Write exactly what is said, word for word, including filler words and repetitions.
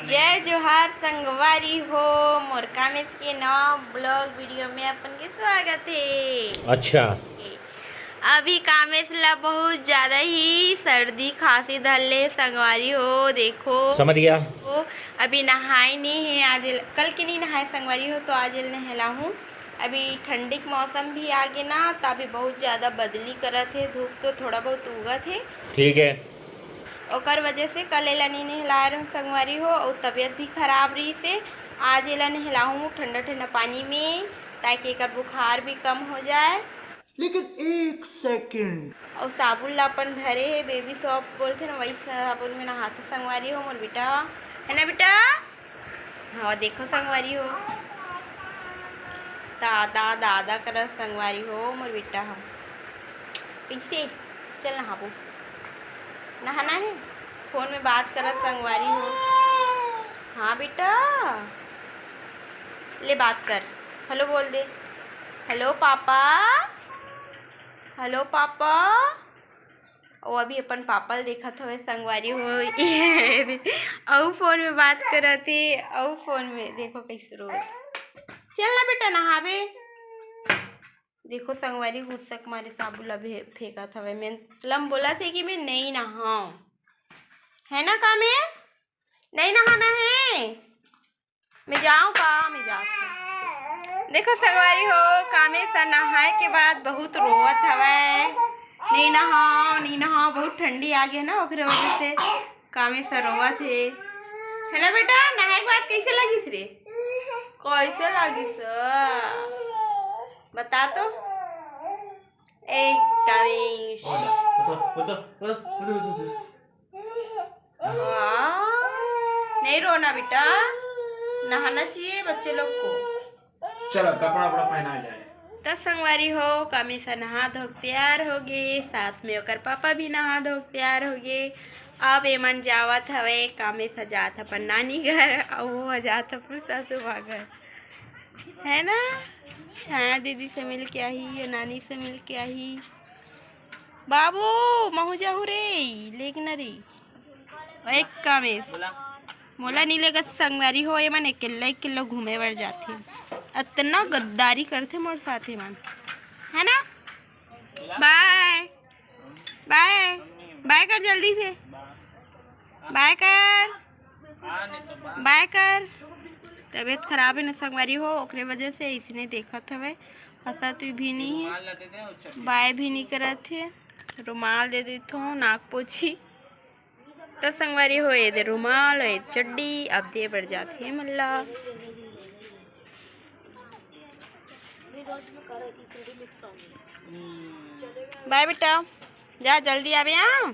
जय जोहार संगवारी हो, मोर कामेश के नवा ब्लॉग वीडियो में अपन के स्वागत हे। अच्छा। अभी कामेश ला बहुत ज्यादा ही सर्दी खांसी धर ले संगवारी हो। देखो, समझ गया। वो अभी नहाए नहीं है, आज ल-, कल के नहीं नहाए संगवारी हो, तो आज ल नहलाहूँ। अभी ठंडी के मौसम भी आगे ना, त अभी बहुत ज्यादा बदली करत हे, धूप तो थोड़ा बहुत उगत हे। ठीक है। ओकर वजह से कल एला नी नहलाए रहूं संगवारी हो, अउ तबीयत भी खराब रहिस हे। आज एला नहलाहूं ठंडा ठंडा पानी में, ताकि एकर बुखार भी कम हो जाए। लेकिन एक सेकंड। अउ साबुन ला अपन धरे हे, बेबी सॉप बोलथे ना, वही साबुन में नहाथे संगवारी हो मोर बेटा, है ना बेटा? हाँ, देखो संगवारी हो, दादा दादा करत संगवारी हो मोर बेटा ह। कैसे? चल नहाबो, नहाना है। फोन में बात करत संगवारी हो। हाँ बेटा, ले बात कर, हेलो बोल दे, हेलो पापा, हेलो पापा। वो अभी अपन पापा ल देखत हवे संगवारी हो। अउ फोन में बात करत हे, अउ फोन में देखो कैसे रो। चल ना बेटा नहाबे। देखो संगवारी गुस्सा के मारे साबुन ला फे-, फेंकत हवे। मैं लम बोला थे कि मैं नहीं नहाऊं, है ना कामेश? नहीं नहाना है। मैं जाऊँ का? मैं जात हूँ। देखो संगवारी हो, कामेश ह नहाए के बाद बहुत रोवत हवय। नहीं नहाओ, नहीं नहाओ, बहुत ठंडी आ गया ना, ओकरे वजह से कामेश ह रोवत हे। है ना बेटा, नहाए के बाद कैसे लगिस रे? कैसे लगिस? बता तो। ए कामेश। बता, बता, बता, बता, बता, बता। हाँ, नहीं रोना बेटा, नहाना चाहिए बच्चे लोग को। चलो, कपड़ा वपड़ा पहना जाए। त संगवारी हो, कामेश ह नहा धो के तैयार हो गे, साथ में ओकर पापा भी नहा धो के तैयार हो गे। अब एमन जावत हवे, कामेश ह जात अपन नानी घर, अउ वो ह जात अपन सासू माँ घर, है ना? छाया दीदी से मिल के आही, ये नानी से मिल के आही। बाबू, महू जाहू रे, लेके न रे। ओए कामेश, मोला नी लेगत संगवारी हो, एमन अकेल्ला अकेल्ला घूमे बर जाथे। अतना गद्दारी करथे मोर साथ एमन, है ना? बाय, बाय, बाय कर जल्दी से, बाय कर, बाय कर। तबीयत खराब है ना संगवारी हो, ओकरे वजह से इसने देखत हवे। हंसत भी नहीं है, बाय भी नहीं करत है। रुमाल दे देथो, नाक पोछी। त संगवारी हो, ये दे रुमाल, ये चड्डी, अब दे बर जात हे मल्ला। बाय बेटा, जा जल्दी आवे, हाँ।